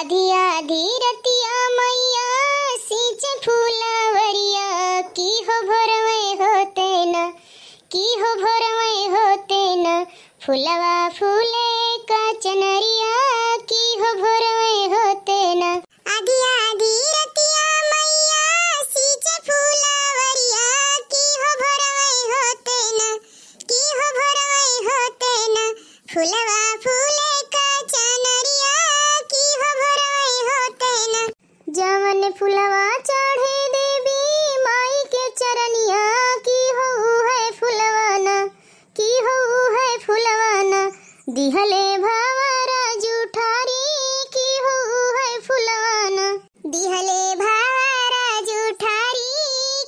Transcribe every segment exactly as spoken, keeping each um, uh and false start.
आधी आधी रतिया मैया सींचे फूलवरिया, की हो भोरवे होते ना, की हो भोरवे होते ना, फुलवा फूले का चनरिया, की हो भोरवे होते ना। आधी आधी रतिया मैया सींचे फूलवरिया, की हो भोरवे होते ना, की हो भोरवे होते ना, फुलवा फूले का चनरिया, की हो भोरवे होते ना। जवन फुलवा चढ़े देवी माई के चरनिया, की हो है फुलवा ना, की हो है फुलवा ना, दिहले भंवरा जुठारी, की हो है फुलवा ना, दिहले भंवरा जुठारी,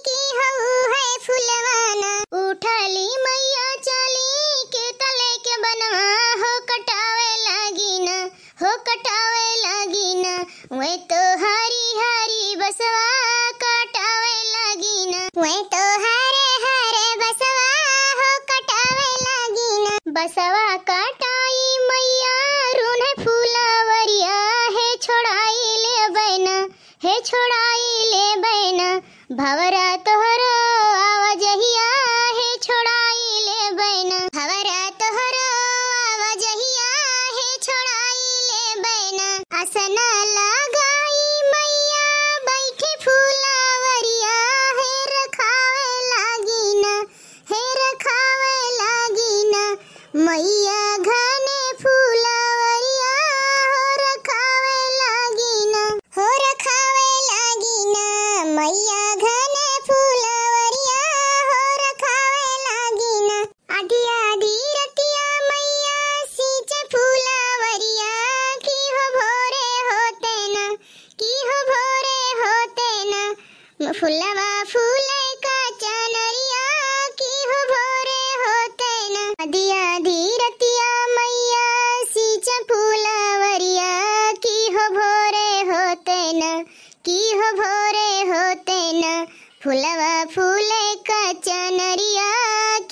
की हो है फुलवा ना। उठली मैया चली के तले के बनवा, हो कटावे लागी ना, हो कटावे लागी ना, वे तो हरी हरी बसवा कटावे लागी ना, वे तो हरे हरे बसवा हो कटावे लागी ना। बसवा कटाई मैया रून्हे फुलवरिया, हे छोड़ाई लेबै ना, हे छोड़ाई लेबै ना, भंवरा तोहरो आवा जहिया, हे छोड़ाई लेबै ना, भंवरा तोहरो आवा जहिया, हे छोड़ाई लेबै ना। असना लगाई मैया बैठी फुलवरिया, हे रखावे लागी ना, हे रखावे लागी ना, मैया घने फुलवरिया, हो रखावे लागी ना, हो रखावे लागी ना, मैया घने फुलवरिया, हो रखावे लागी ना। आधी आधी रतिया मैया सींचे फुलवरिया, की हो भोरे होते ना, की हो भोरे होते ना, फुलवा फूले का चनरिया, की हो भोरे होते ना। आधी आधी रतिया मैया सींचे फुलवरिया, की हो भोरे होते ना, की हो भोरे होते ना, फुलवा फूले का चनरिया,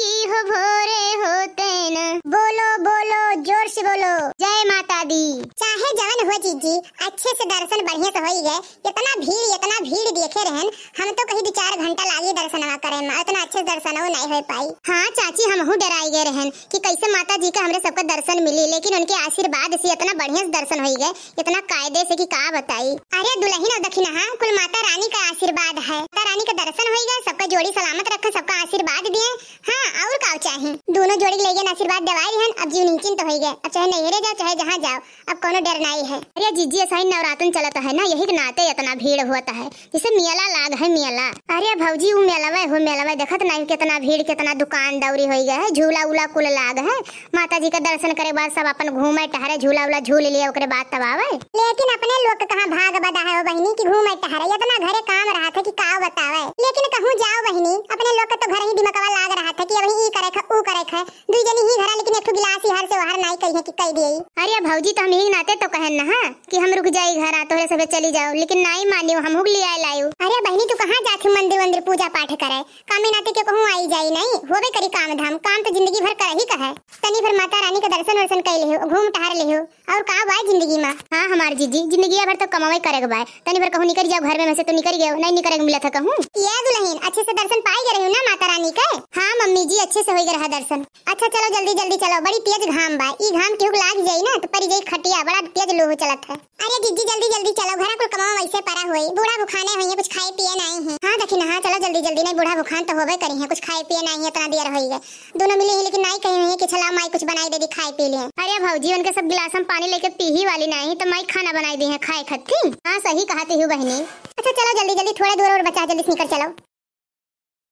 की हो भोरे होते ना। बोलो बोलो, जोर से बोलो, जय माता दी। चाहे जवन हो जीजी, अच्छे से दर्शन बढ़िया से होई गए। इतना भीड़, इतना भीड़ देखे रहन, हम तो कहीं दो चार घंटा लागी दर्शनवा करे में, इतना अच्छे से दर्शनवा नहीं हो पाई। हाँ चाची, हमहू डराई गए रहन कि कैसे माता जी का हमरे सबका दर्शन मिली, लेकिन उनके आशीर्वाद से इतना बढ़िया से दर्शन होई गए, इतना कायदे से कि का बताई। अरे दुलहिन और दखिनहा, कुल माता रानी का आशीर्वाद है। माता रानी का दर्शन होई गए, सबका जोड़ी सलामत रखे, सबका आशीर्वाद दिए। हाँ, और का चाही? दोनों जोड़ी के लइगन आशीर्वाद देवाई रहन, अब जीव निश्चिंत होई गए। अब चाहे नैहरे जाओ, चाहे जहाँ जाओ, अब कौनो डर नाई है। अरे जीजी, ऐसा ही नवरातन चलत है ना, यही के नाते इतना भीड़ होत है, जैसे मेला लाग है, मेला। अरे भौजी, उ मेलवे हो मेलवे, देखत नाई कितना भीड़, कितना दुकान दौरी होई गए है, झूला उला कुल लाग है। माता जी का दर्शन करे बाद सब अपन घूमे टहरे, झूला उला झूल लिए, ओकरे बाद तब आवे। लेकिन अपने लोग के कहाँ भाग बदा है ओ बहिनी कि घूमे टहरे, इतना घरे काम रहत है कि का बतावे। लेकिन कहूँ जाओ बहिनी, अपने लोग के तो घर ही दिमकवा लाग रहत है कि अबही ई करे ख, ऊ करे ख, दुई जनी ही घरा, लेकिन एक ठो गिलास ही हर से ओहर नाई करिहे कि कई दिए। अरे भौजी, तो हम यही नाते तो कहन ना, हाँ, कि हम रुक जाई घरा, तोहरे सभे चली जाओ, लेकिन नाई मानियो, हमहू के लियाए लायो। अरे बहिनी, तू कहाँ जात हू मंदिर वंदिर पूजा पाठ करे? कामे नाते के कहूँ आई जाई नहीं, होबे करी काम धाम, काम तो जिंदगी भर कर ही कहे। तनी भर माता रानी के दर्शन वर्शन कई लिहो, घूम टहर लिहो, और का बाय जिंदगी में? हाँ हमार जीजी, जिंदगी भर तो कमावे करे के बाय, तनी भर कहूँ निकल जाओ घर में, में से तो निकल गयो, नहीं निकले के मिलत है कहूँ। ये दुलहिन, अच्छे से दर्शन पाई गए रही ना माता रानी के? हाँ मम्मी जी, अच्छे से होई गए रहा दर्शन। अच्छा चलो जल्दी जल्दी चलो, बड़ी तेज घाम बा, ई घाम केहू के लाग जाई ना तो परी जाई खटिया, बड़ा तेज लू चलत है। अरे जीजी जल्दी जल्दी चलो, घरा कुल कमावा वैसे परा होई, बूढ़ा भुखाने होई है, कुछ खाए पिए नाई है। हाँ दखिनहा, चलो जल्दी जल्दी, नहीं बूढ़ा भुखान तो होबे करी है, कुछ खाए पिए नाई है, इतना देर होई गए। दोनों मिली है लेकिन नाई कही हुई है कि चला माई कुछ बनाई दे दी खाए पी लिए। अरे भौजी, उनके सब गिलास में पानी लेके पीही वाली नाई है तो माई खाना बनाई दी है खाए खत्ती। हाँ सही कहती हूँ बहिनी। अच्छा चलो जल्दी जल्दी, थोड़ा दूर और बचा, जल्दी से निकल चलो।